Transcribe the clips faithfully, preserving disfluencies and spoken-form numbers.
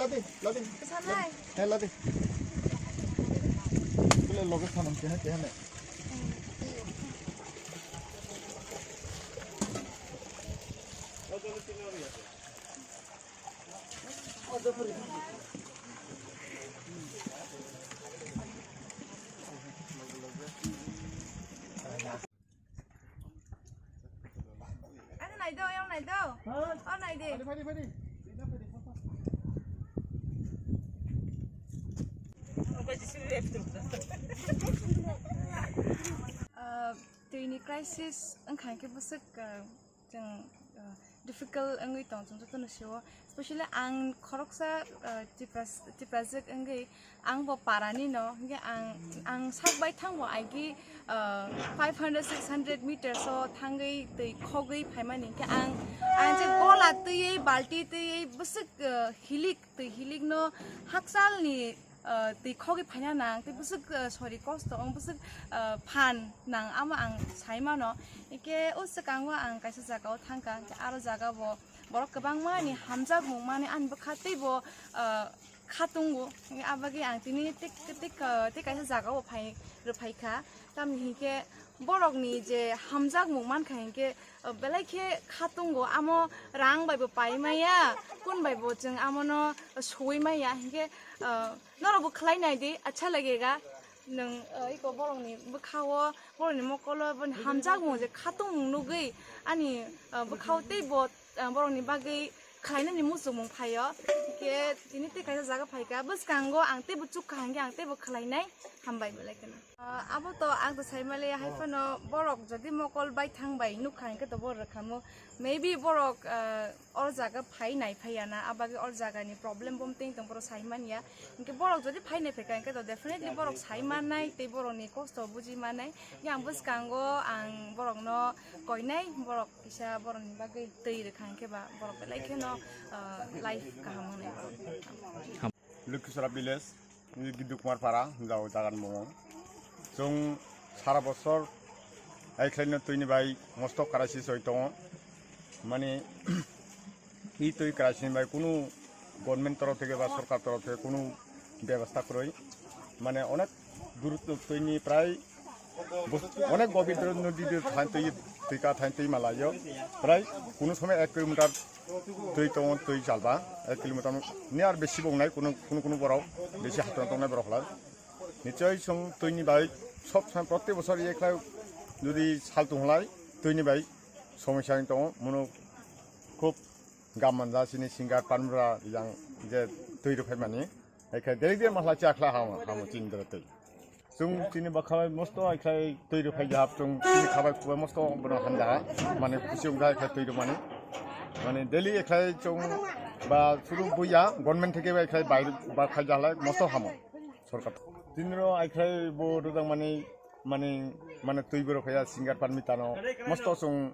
Ladi, ladi. Sanai. Hai, ladi. Kule loge sanam keha keha ne. Ano nai do, ano nai do. Ha? O nai de. Fadi, fadi, fadi. Ah, twi ni crisis wngkha khe bwswk, ah, chwng, ah, difficult wngwi tong, chwng jotono sio. Specially ang khoroksa, ah, Tipras-, Tiprajwk wngwi ang bo parani no, hwnkhe ang, ang sak bai thang bo aigi, ah, five hundred, six hundred meters o thangwi twi khogwi phaimani, hwnkhe ang, ang je gola twiwi, balti twiwi bwswk, ah, hilik, twi hilik no hakchal ni, ah, twi khogwi phaina nang, tei bwswk, ah, sori kosto wng, bwswk, ah, phan nang, amo ang sai mano. Hwnkhe o swkango ang kaisa jaga o thangkha, hwnkhe aro jaga bo borok kwbangma ni hamjakmung mani ani bwkha tei bo, ah, khatungo. Abagwi ang tini tik, tik, ah, tik kaisa jaga o phai, rwphaikha. Tamni hinkhe borokni je hamjakmung mankha hinkhe, ah, belai khe khatungo, amo rang bai bo pai maya, kun bai bo chwng amono suwi maya hinkhe, ah, norok bo khlai nai di, acha lagega. Nwng, ah, iko borokni bwkha o, borokni mokol o, boni hamjakmung je khatungmung nugwi ani, ah, bwkha o tei bo, ah, borokni bagwi khlainani muchungmung phaio. Hwnkhe tini tei kaisa jaga phaikha, bwskango ang teibo chukha hwnkhe ang teibo khlainai, hambai belai kheno. Ah, abo to ang to saimali hai phano borok jodi mokol baithang bai nukha hwnkhe to borok rwkhamu. Maybe borok, ah, or jaga phai nai phai ya na, abagwi or jaga ni problem bom teng tong borok sai man ya. Hwnkhe borok jodi phai nai phaikha hwnkhe to definitely borok sai mannai tei borok ni kosto buji mannai. Yang bwskango ang borok no koinai, borok kisa borok ni bagwi twi rwkha hwnkhe ba borok belai kheno, ah, life kaham wngnai borok. Lukhishora village, Giddu Kumar Para, jao jagan bumung. Chwng sara bosor ai khlaino twini bai mosto crisis oi tongo. Mane, i twi crisis ni bai kunu government torof theke ba sorkar torof theke kunu bebostha kwrwi. Mane, onek durutto twini prai Bus-, onek gobindro nodi de thain twi, twi ka thain twi malayo. Prai kunu somoi ek kilometer twi tongo, twi jalba, ek kilometer ni ar besi bo wngnai, kunu, kunu, kunu borok besi hatong tongnai borok hla. Nichoi chwng twini bai sob somoi protek bosor ye khlai jodi sal tong lai twini bai somosya wng tongo, mono khub gam manja chini singer Panmura yang je twi rw phaimani. Ekhe deri deri mahla chakla hamo, hamo chini dere twi. Chwng chini bwkha bai mosto ekhlai twi rw phai jahap, chwng chini khabai kubai mosto bono hamjaha, mane khusi wngkha ekhlai twi rw mani. Mane daily ekhlai chwng ba suru buya government theke bai ekhlai bai ba khai jahalai mosto hamo sorkar. Tinro ekhlai bo rwjak mani, mani, mane twi borok phaiya singer Parmita no mosto chwng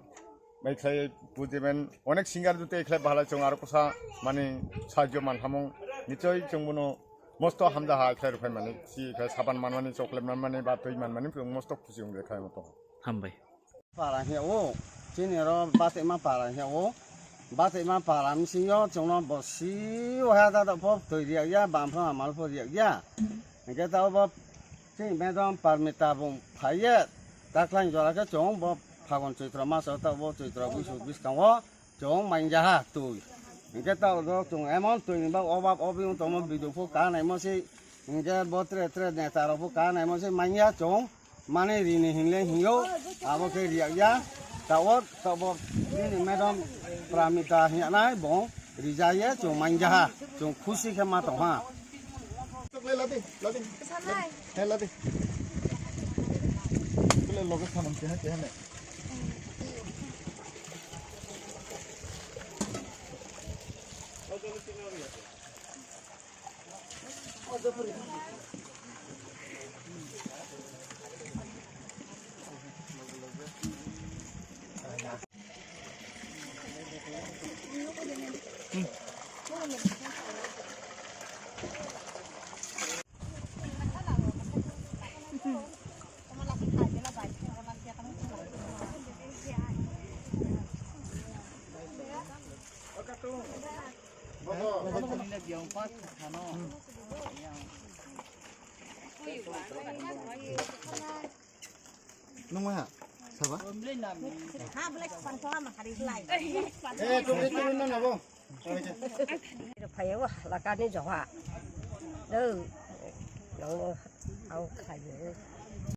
ekhlai bujimen onek singer jute ekhlai bahalai chwng aro kosa mani sajyo man hamung nichoi chwng bono mosto hamjaha ekhlai rwphai mani, si ekhlai saban manmani, chocolate manmani, ba twi manmani, chwng mosto khusi wng ekhlai moto. Hambai. Para hiya o, chini oro Batema para hiya o, Batema para msing yo chwngno bosi o ha da da pho twi riyak ya, bam pho amal pho riyak ya. Hingke ta bo chini madam Parmita bung phaiye, taklang jora ke chwng bo Phagun Choitro maso ta bo Choitro buisu biskango. Chwng manja ha twi. Hingke ta oro chwng emon twi ni bak obab obi wng tongmo video pho ka naimo se. Hingke bo tre tre neta rok pho ka naimo se manya chwng mane rini hinle hingo abo khe riyak ya. Ta o ta bo nini madam Pramita hinyanai bo rija ye chwng manja ha chwng khusi khe ma tong ha. Ladi, ladi. Sanai. Hai ladi. Kule loge sanam keha keha ne. Nung ha, saba? Eh, tunggu, tunggu, nana, bo. Phayo lakani joha. Do. Nang au khayo.